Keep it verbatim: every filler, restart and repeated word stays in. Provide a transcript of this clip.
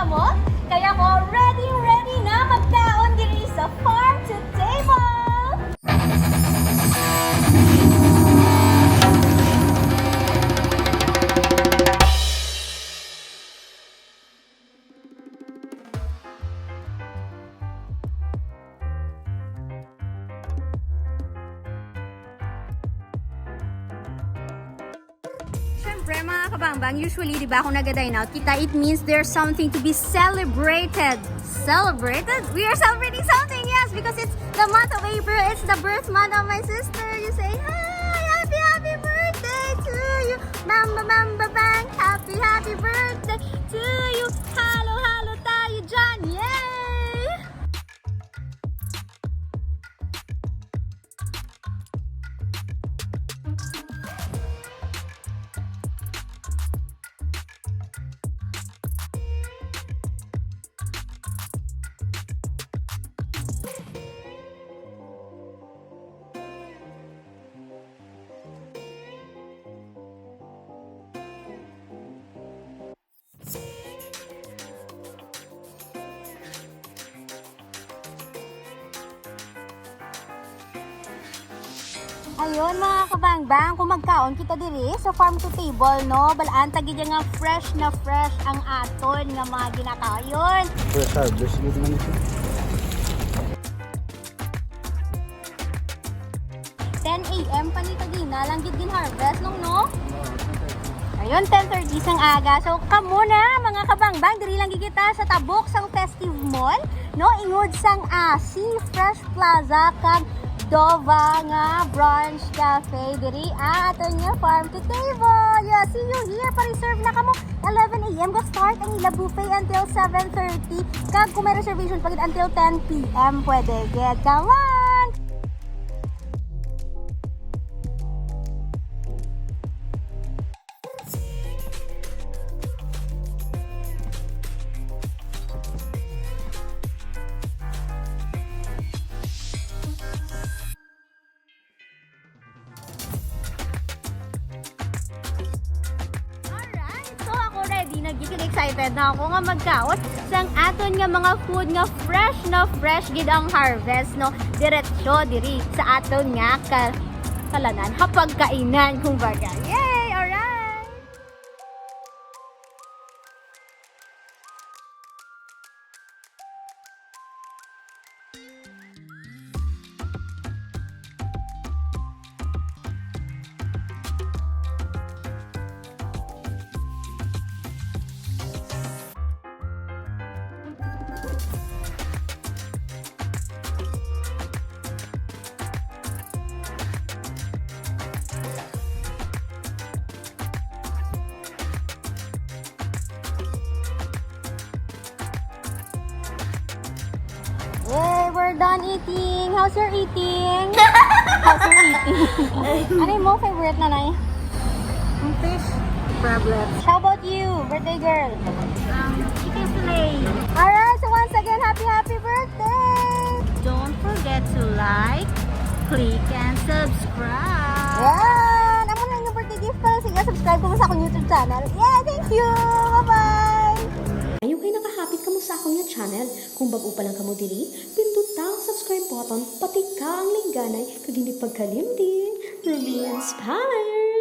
Mo? Kaya ko, ready, ready na magkaon diri sa Farm to Table! Siyempre, mga kabangbang, usually, di ba, kung naga-dine out kita, it means there's something to be celebrated. Celebrated? We are celebrating something, yes, because it's the month of April. It's the birth month of my sister. You say, "Hi! Happy, happy birthday to you! Bamba, bamba, bang! Happy, happy birthday to you! Halo, halo tayo dyan! Yay!" Ayun, mga kabangbang, kung magkaon kita diri sa Farm to Table, no? Balaan ta gid nga fresh na fresh ang aton nga mga ginakaon. Ayun. Fresh harvest gid man ito. Ten A M pa ni kagina lang gid gin-harvest, nung, no? Ayun, ten thirty sang aga. So, kamo na, mga kabangbang, diri lang gid kita sa tabok sang Festive Mall, no? Ingod sang, ah, Sea Fresh Plaza kag Dova nga Brunch Cafe. Diri, ah, aton nga Farm to Table. Yeah, see you here. Pa-reserve na kamo. Eleven A M ga-start ang ila buffet until seven thirty. Kag kung may reservation pa gid, until ten P M pwede gid. Come on! Alright, so ako ready na gid, excited na ako nga magkaon sang aton nga mga food nga fresh na fresh gid ang harvest, no? Diretso diri sa aton nga ka-, kalanan, ha, pagkainan, kumbaga. Yay! Alright! Yay, we're done eating. How's your eating? How's your eating? Ano yung mo favorite, nanay? Ang fish. Problem. How about you, birthday girl? Um, chicken fillet. Alright, so once again, happy, happy birthday! Don't forget to like, click, and subscribe. Yan! Amo na yung birthday gift ko. Sige, subscribe kamo sa akong YouTube channel. Yeah, thank you! Bye-bye! Ayaw kay nakahapit kamo sa akong nga channel. Kung bag-o pa lang kamo diri, pindot ang subscribe button, patika ang lingganay, kag hindi pagkalimti, remain inspired!